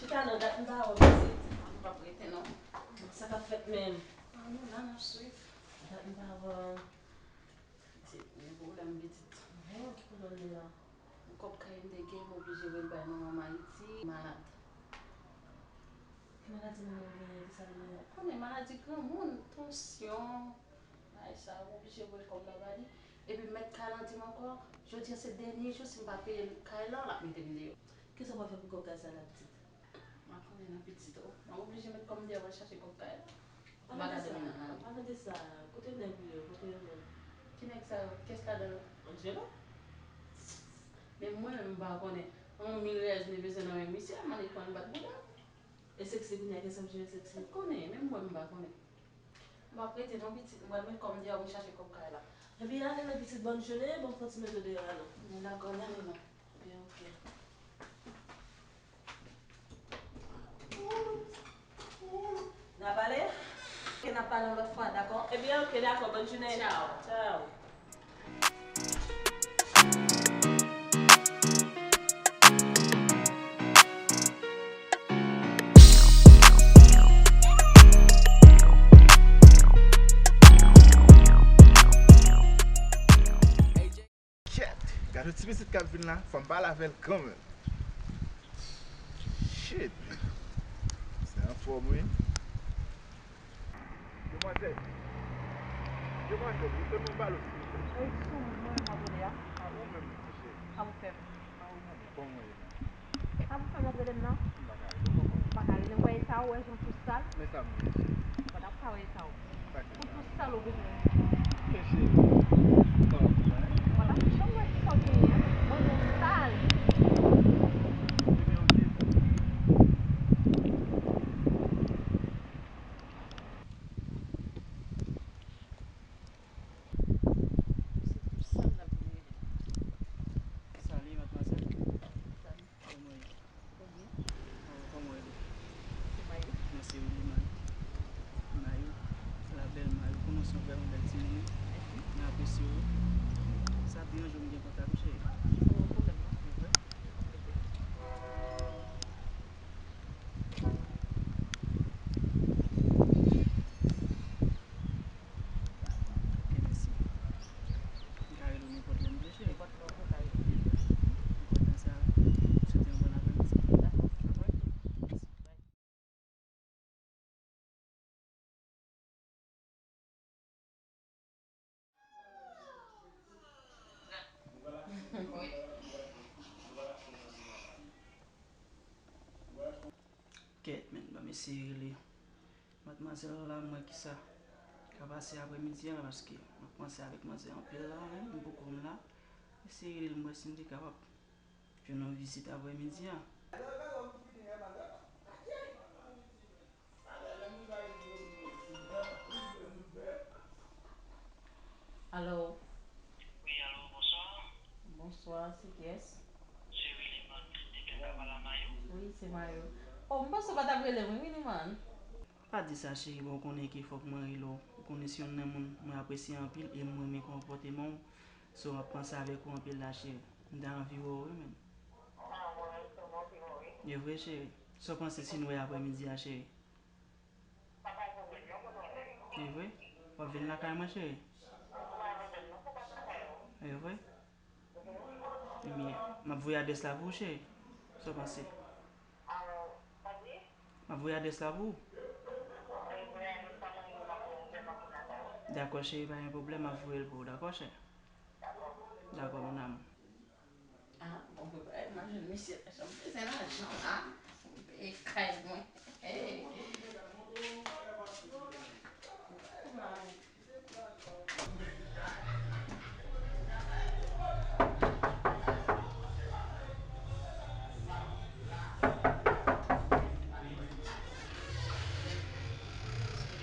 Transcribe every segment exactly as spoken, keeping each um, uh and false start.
Talè, dat m pa wè w pitit. M p ap rete non. Sa k ap fèt menm? Ah, nou la, n ap swiv. Dat m pa wè w. Pitit, gen pwoblèm pitit. Oh, ki pwoblèm li la? Kòb kay m te gen, m oblije voye l bay manman m Ayiti. Malad. Ki maladi manman w genyen? Ki sa li genyen? Konnen maladi granmoun, tansyon, bagay sa, m oblije voye kòb la ba li. Epi mèt kay lan di m ankò, jodi a se dènye jou, si m pa peye kay lan, l ap mete m deyò. Kisa w pral fè pou kòb kay sa la, pitit? M pa konnen non pitit o. M ap oblije met kòm deyò al chache kòb kay la. Ou pa ka gade m nan lari. Pale de sa, kote nèg yo ye, kote yo menm? Ki nèg sa yo? Kiyès ladan yo? Angelo? Men mwen menm m pa konnen. Yon mil rèz li bezwen nan men misye, m annik pran l bat bouda. E Sexy kounye a, kiyès k ap jere Sexy? M konnen, menm mwen m pa konnen. M ap rete non pitit, m pral met kòm deyò pou m chache kòb kay la. Ebyen ale non pitit, bòn jounen, ban m fè yon ti met ou deyò ale. Mwen dakò, n ale non. Ebyen oke. N a pale? Oke, n a pale yon lòt fwa, dakò? Ebyen oke, dakò, bòn jounen. Tchaw. Tchaw. Kèt! Gade yon ti pitit k ap vin la, fò m pale avè l kanmenm. Shit! Se anfòm wi. Demwazèl, demwazèl, ou fè m yon balo silvouplè. Wi, sou mwen m ap rele a. A ou menm, cheri. Sa ou fè m? A ou menm. Kòman w ye? Sa pou fè m ap rele m nan? M pa ka rele w ankò. M pa ka rele w, wè eta w, wè jan w tou sal. Men sa m ye, cheri. Bon, n ap ka wè eta w. Ou tou sal ou bezwen. Men cheri. Bon, n ap janm wè kisa w genyen an. Bon, nou sal. Ebyen, oke. Se pou sa m t ap vin rele. Salut, mademoiselle. Salut. Kòman w ye? Kòman w ye? Kòman w rele? Se Mayou. Mwen se Williman. Mayou, la belle Mayou, kòman w ye? Vrèman bèl timoun wi. Mèsi. Mwen apresye w. Sa deranje w m gen kontak ou, cheri? Oh, pwoblèm non. Mwen vre? Ok. Ok, mèsi. M ka rele w nenpòt lè m vle, cheri. Nenpòt lè w vle, w ka rele m. M kontan sa. M swete yon bòn aprèmidi. Dakò. Mèsi. Bye. Kèt, men, ban m eseye rele madmwazèl la, m wè kisa ka pase aprèmidi a, paske m ap panse avèk manzè anpil la, wi, m pou kò m la. Eseye rele l, m wè si m te kapab jwenn yon vizit aprèmidi a. Alo? Wi, alo, bonswa. Bonswa, se kiyès? Se Williman, epi m ka pale a Mayou? Wi, se Mayou. Oh, m panse w pa t ap rele m, wi, Williman. Pa di sa, cheri, bon, ou konnen ke fòk mwen rele w. Ou konnen se youn nan moun mwen apresye anpil e m renmen konpòteman w. So, m ap panse avèk ou anpil la, cheri. M ta anvi wè w, wi, menm. E vre, cheri. Sa w panse si n wè aprèmidi a, cheri? E vre? W ap vin lakay mwen, cheri? E vre? Ebyen, m ap voye adrès la pou ou, cheri. Sa w panse? M ap voye adrès la pou ou. Dakò, cheri, pa gen pwoblèm, m ap voye l pou ou, dakò, cheri? Dakò, mon amour. Ah, bon, m ap jwenn misye la, jan m bezwen lajan la. Pou m peye kay mwen. Hey.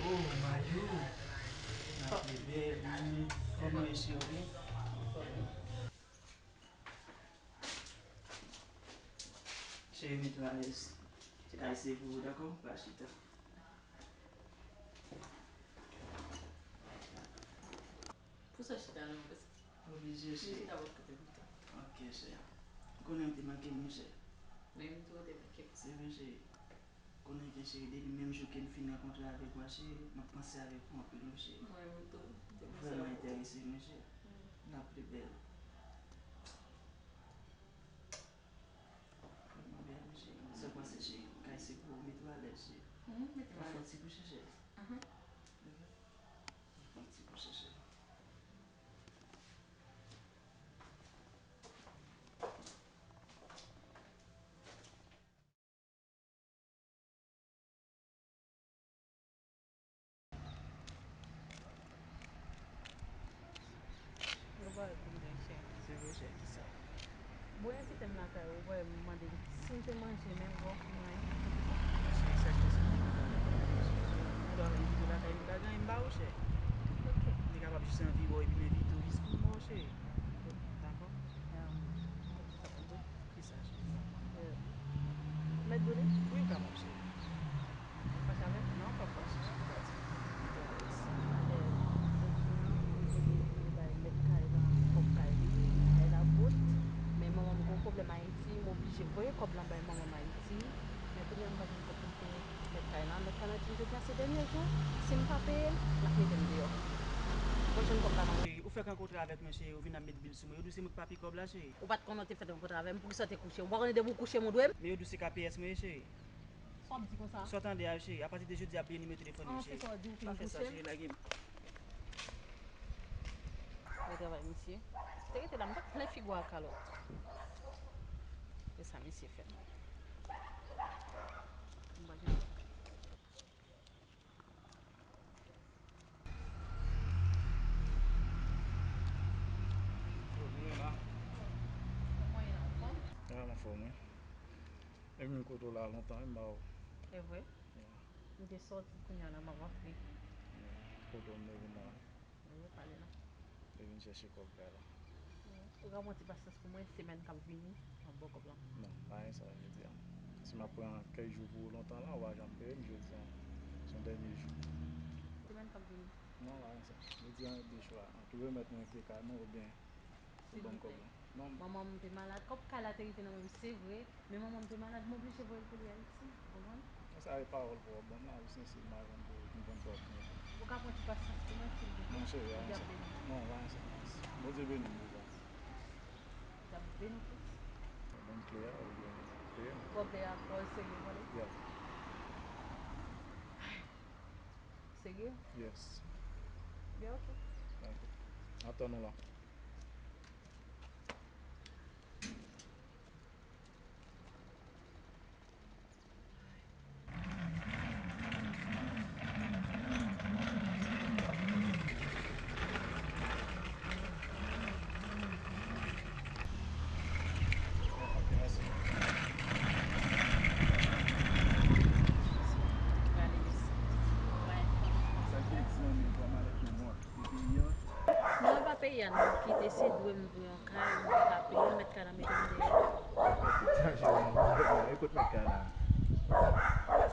Oh, Mayou. N ap leve, wi. Kòman w ye, cheri? Cheri, mete w alèz. Ti kay se pou ou, dakò? Ou ka chita. Pou sa chita non, paske oblije, cheri. Chita bò kote m. Ok, cheri. Ou konnen m te manke w, monchè. Men m tou te manke w. Se vre, cheri. Konnen ke cheri, depi menm jou ke n fin rankontre avèk ou a, cheri, m ap panse avèk ou anpil, wi, cheri. Mwen menm tou, m te panse avèk ou. Ou vrèman enterese m, wi, cheri. Wi. N ap pi bèl. Vrèman bèl, wi, cheri. Sa w panse, cheri? Kay se pou ou, mete w alèz, cheri. Mhm, mete m alèz. Fè yon ti kouche, cheri. Mhm. Ok? Fè yon ti kouche, cheri. Yo ba yo pou m gen chè. Se vre, chè, kisa? Bon, yo envite m lakay ou, ou wè, m mande m si m te manje, men wè, mwen. Chè, sa k pase? Ou dwa envite lakay m, m ka gen, m ba ou, chè. Ok. M te kapab jis anvi wè w epi m envite w jis pou m wè w, chè. Dakò? Kisa, cheri? Mèt vini? Wi, ou kapab, cheri. Ou fache avè m? Non, m p ap fache, cheri, m pa di. Alè, mèt kay la, kòb kay li, kay la bout. Men manman m gen yon pwoblèm Ayiti, m oblije voye kòb la bay manman m Ayiti. Men kounye a m pa gen kòb pou m peye mèt kay la. Mèt kay la di m jodi a se dènye jou. Si m pa peye l, l ap mete m deyò. Mwen jwenn kòb la nan men. Cheri, ou fèk rankontre avèk mwen, cheri, ou vin ap met bil sou mwen. Yo di w se mwen k pa peye kòb la, cheri. Ou pa t konnen w te fèk rankontre avè m, poukisa w te kouche m? Ou pa konnen depi w kouche m ou dwe m? Men yo di w se K P S mwen ye, cheri. Sa w ap di konsa? Sa w tande a, cheri, apati de jodi a, bliye nimewo telefòn yo, cheri. An, se sa w di w fin kouche m? Pa fè sa, cheri, lage m. Bon travay, mesye. Te rete la, m t ap plen figi w ak kalòt. Se sa misye fè m. M pa gen Yo, nou la. Kòman w ye la, anfòm? Ah, m anfòm, wi. Epi m kote w la lontan, wi, m ba w. Se vre? Yeah. M te sòti kounye a la, m ap antre. Yeah. Kote w m te vin la, wi. Wi, pale la. Te vin chèche kòb kay la. Ou ka pran ti pasyans pou mwen, semèn k ap vini, m ap ba w kòb la. Non, pa gen sa jodi a. Si m ap pran kèk jou pou ou lontan la, ou pa janm peye m jodi a. Se yon dènye jou. Semèn k ap vini. Non, pa gen sa. Jodi a, de chwa. Ou remèt mwen kle kay mwen oubyen ou ban m kòb la. Non. Manman m te malad. Kòb kay la te rete nan men m, se vre. Men manman m te malad, m oblije voye l pou li Ayiti, ou konprann? Sa e pawòl pou w ap ban m la, ou sensè, m pa janm pou ou konprann sa w ap di. Ou ka pran ti pasyans pou mwen, silvouplè? Non, cheri, pa gen sa. Bondye ap beni w. Non, pa gen sa. Bondye beni w deja. Bondye ap beni w plis. Ban m kle a, ou byen peye m. Kòb la, kòb serye, vole? Yeah. Serye? Yes. Byen, ok. Ok. Atann ou la. Non, e pa peye a, non. Kite se dwe m pou yon kay, m pa ka peye l, mèt kay la mete m deyò. Ekip sa, cheri, e kot mèt kay la?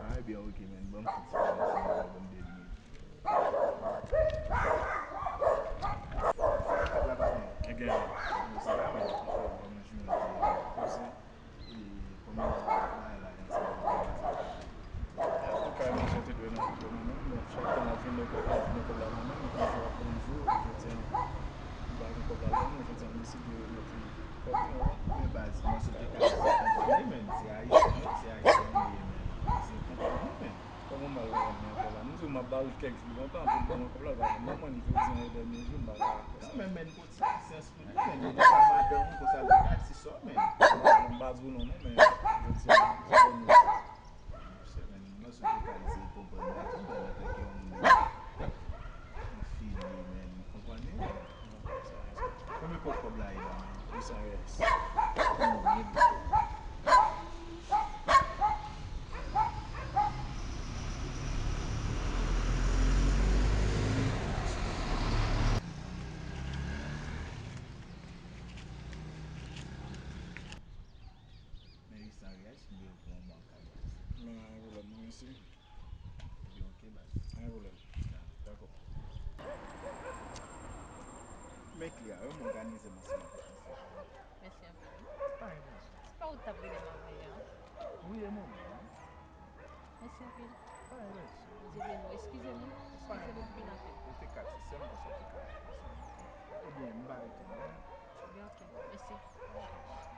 Ah, ebyen, ok, man, ban m fout sa, ban m de minit. Gen. Konbyen bagay la gen sa. Ou ka manje te dwe nan kouto nou menm, men chak tan w ap vin nan kòb la, vin nan kòb la nan men m, ou toujou ap vin di w, jodi a, m pa gen kòb la ban nou, jodi a, m deside remèt li kòb li, wi. Men baz, mwen sou te ka di konprann li, men se ayisyen, se ayisyen li ye, men se konprann li, men. Kòman m al remèt mwen kòb la? M di w m ap ba l kèk jou lontan pou l ban mwen kòb la, l pa ban mwen, jodi a, e dènye jou, m pa ka fè sa. Kanmenm, men, Ti pasyans pou li, men li pa madanm ou konsa, li ka di sa, men. M pa di w non, non, men jodi a, se bon. Monchè, men, mwen sou te ka eseye konprann la, tou, men, antanke yon moun, yon fi li, men, ou konprann li, men. Konbyen kòb kòb la ye la, men? Wi, sa rès. Konbyen? Men wi, sa rès, men ou pran yon bon kado. Men anyen pwoblèm, mwen resi. Ebyen, ok, baz. Anyen pwoblèm. Dakò. Men kle a, wi, m òganize m ansanm avèk misye. Mèsi anpil. Pa gen pwoblèm. Se pa ou t ap rele m avè yè a? Wi, e mwen menm, wi. Mèsi anpil. Pa gen lè. Bondye beni w. Eskize nou. Eskize nou pou lapè. Ou te kat, se sèl konsa ou te kat. Ebyen, m pa rete non. Ebyen, ok. Mèsi.